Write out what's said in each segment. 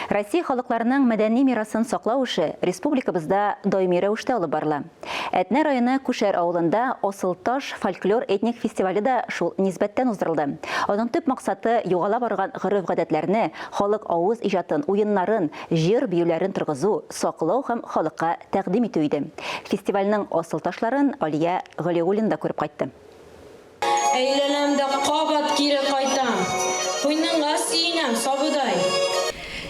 Россия халыкларының мәдәни мирасын саклау эше республикабызда даими рәвештә алып барыла. Әтнә районы Күшәр авылында Асылташ фольклор-этник фестивале дә шул нисбәттән уздырылды. Аның төп максаты, югала барган гореф-гадәтләрне, халык авыз иҗатын, уеннарын, җыр-биюләрен торгызу, саклау һәм халыкка тәкъдим итү иде. Фестивальнең асылташларын Алия Галиуллина да күреп кайтты. Әйләнәм дә кабат кире кайтам. Куйныңа сөенәм, сабыдай.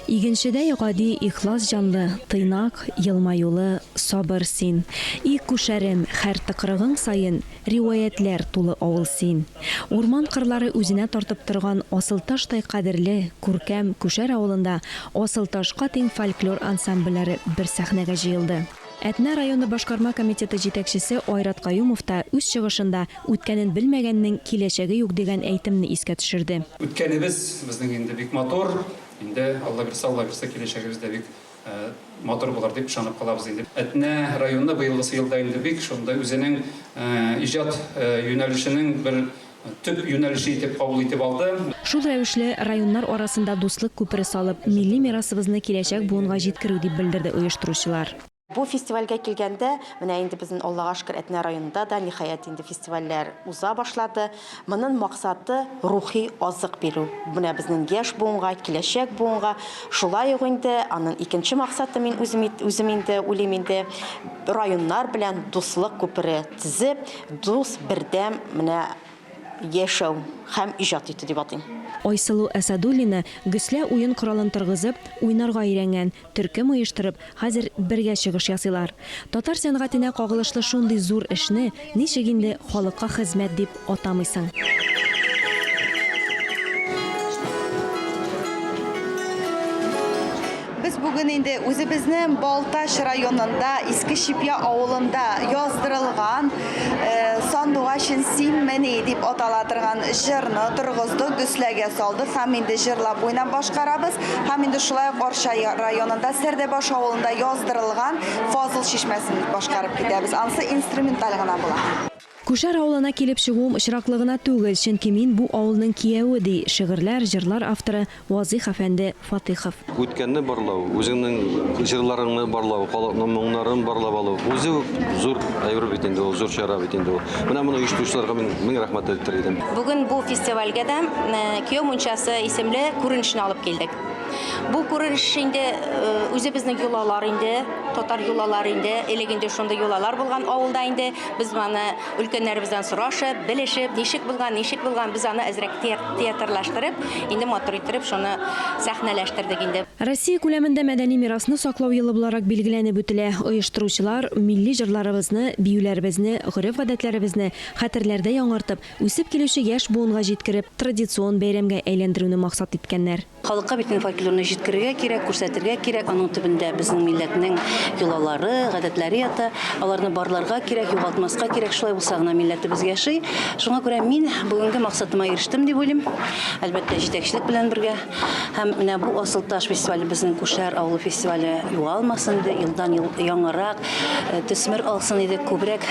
Игенчедәй гади, ихлас җанлы, тыйнак, елмаюлы, сабыр син. И Күшәрем, һәр тыкрыгың саен риваятьләр тулы авыл син. Урман-кырлары үзенә тартып торган асылташтай кадерле, күркәм Күшәр авылында асылташка тиң фольклор ансамбльләре бер сәхнәгә җыелды. Әтнә районы башкарма комитеты җитәкчесе Айрат Каюмов та үз чыгышында Үткәнен белмәгәннең киләчәге юк дигән әйтемне искә төшерде. Үткәнебез безнең инде бик матур, инде Алла бирсә, Алла бирсә, киләчәгебез дә бик матур булыр дип ышанып калабыз инде. Әтнә районы быелгысы елда инде бик шундый үзенең иҗат юнәлешенең бер төп юнәлеше итеп кабул итеп алды. Шул рәвешле, районнар арасында дуслык күпере салып, милли мирасыбызны киләчәк буынга җиткерү, дип белдерде оештыручылар. Бу фестивальгә килгәндә, менә инде безнең, Аллага шөкер, Әтнә районында да, ниһаять, инде фестивальләр уза башлады. Монын максаты, рухи азык бирү. Менә безнең яшь буынга, киләчәк буынга. Шулай ук инде анын икенче максаты, мин үзем, үзем инде уйлыйм инде, районнар белән дуслык күпере төзеп, Дус, бердәм, менә яшәү һәм иҗат итү дип атыйм. Айсылу Әсәдуллина гөслә уен коралын торгызып, уйнарга өйрәнгән, төркем оештырып, хәзер бергә чыгыш ясыйлар. Татар сәнгатенә кагылышлы шундый зур эшне ничек инде халыкка хезмәт дип атамыйсың? Без бүген инде үзебезнең Балтач районында Иске Чепья авылында яздырылган э, Сандугачын синмени дип атала торган җырны торгыздык, гөсләгә салдык һәм инде җырлап уйнап башкарабыз. Һәм инде шулай ук Арча районында Сәрдәбаш авылында яздырылган Фазыл чишмәсен башкарып китәбез. Ансы инструменталь гына була. Күшәр авылына килеп чыгуым очраклы гына түгел, чөнки мин бу авылның кияве, ди шигырьләр, җырлар авторы Вазыйх әфәнде Фатыйхов. Үткәнне барлау, үзеңнең җырларыңны барлау, халыкның моңнарын барлап алу, үзе үк зур әйбер бит инде ул, зур чара бит инде ул. Менә моны оештыручыларга мин мең рәхмәт әйтер идем. Бүген бу фестивальгә дә Кияү мунчасы исемле күренешне алып килдек. Бу күренеш инде үзебезнең йолалар инде, татар йолалары инде, элек инде шундый йолалар булган авылда инде. Без моны өлкәннәребездән сорашып, белешеп, ничек булган, ничек булган, без аны әзрәк театрлаштырып, инде матур иттереп шуны сәхнәләштердек инде. Россия күләмендә мәдәни мирасны саклау елы буларак билгеләнеп үтелә. Оештыручылар милли җырларыбызны, биюләребезне, гореф-гадәтләребезне хәтерләрдә яңартып, үсеп килүче яшь буынга җиткереп, традицион бәйрәмгә әйләндерүне максат иткәннәр. Халыкка бит инде фольклорны җиткерергә кирәк, күрсәтергә кирәк. Аның төбендә безнең милләтнең йолалары, гадәтләре ята. Аларны барларга кирәк, югалтмаска кирәк. Шулай булса гына милләтебез яши. Шуңа күрә мин бүгенге максатыма ирештем дип уйлыйм. Әлбәттә, җитәкчелек белән бергә. Һәм менә бу Асылташ фестивале, безнең Күшәр авылы фестивале югалмасын иде, елдан-ел яңарак төсмер алсын иде, күбрәк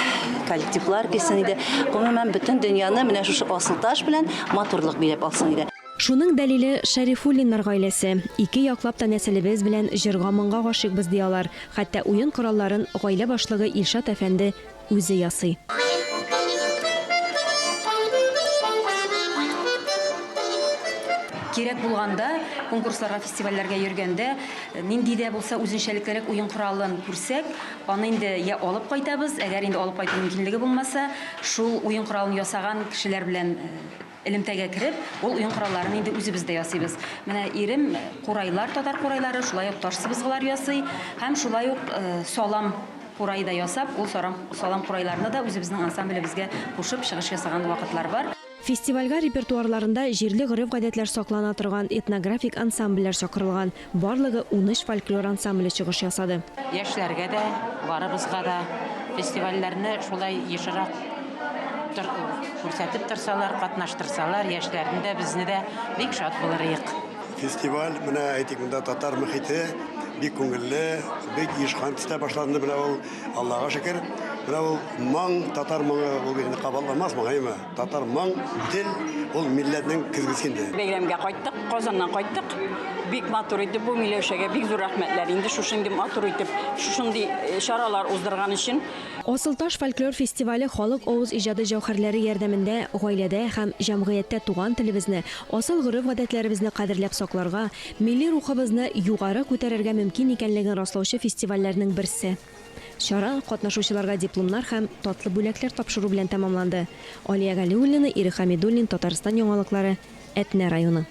коллективлар килсен иде. Гомумән, бөтен дөньяны менә шушы Асылташ белән матурлык биләп алсын иде. Шуның дәлиле, Шәрифуллиннар гаиләсе. Ике яклап та нәселебез белән җырга-моңга гашыйкбыз, ди алар. Хәтта уен коралларын гаилә башлыгы Илшат әфәнде үзе ясый. Кирәк булганда, конкурсларга, фестивальләргә йөргәндә, нинди дә булса үзенчәлеклерәк уен коралын күрсәк, аны инде я алып кайтабыз, әгәр инде алып кайту мөмкинлеге булмаса, шул уен коралын ясаган кешеләр белән Элемтәгә кереп, ул уен коралларын инде үзебез дә ясыйбыз. Менә ирем курайлар, татар курайлары, шулай ук таш сыбызгылар ясый һәм шулай ук салам курай да ясап, ул салам курайларны да үзебезнең ансамблебезгә кушып чыгыш ясаган вакытлар бар. Фестивальгә репертуарларында җирле гореф-гадәтләр саклана торган этнографик ансамбльләр чакырылган. Барлыгы унөч фольклор ансамбле чыгыш ясады. Яшьләргә дә, барыбызга да фестивальләрне шулай ешрак күрсәтеп торсалар, катнаштырсалар, яшьләрне дә, безне дә бик шат булырыек. Фестиваль, менә әйтик, монда татар мөхите, Бик күңелле, бик оешкан төстә башланды менә ул, Аллага шөкер. Менә ул моң, татар моңы, ул бит инде кабатланмас моң, әйеме? Татар моң, тел, ул милләтнең көзгесе инде. Бәйрәмгә кайттык, Казаннан кайттык. Бик матур итеп бу Миләүшәгә бик зур рәхмәтләр инде шушындый матур итеп, шушындый чаралар уздырган өчен. Асылташ фольклор фестивале халык авыз иҗады җәүһәрләре ярдәмендә гаиләдә һәм җәмгыятьтә туган телебезне, асыл гореф-гадәтләребезне кадерләп сакларга, милли рухыбызны югары күтәрергә мөмкин икәнлеген раслаучы фестивальләрнең берсе. Чара катнашучыларга дипломнар һәм татлы бүләкләр тапшыру белән тәмамланды. Алия Галиуллина, Ирек Хәмидуллин, Татарстан яңалыклары, Әтнә районы.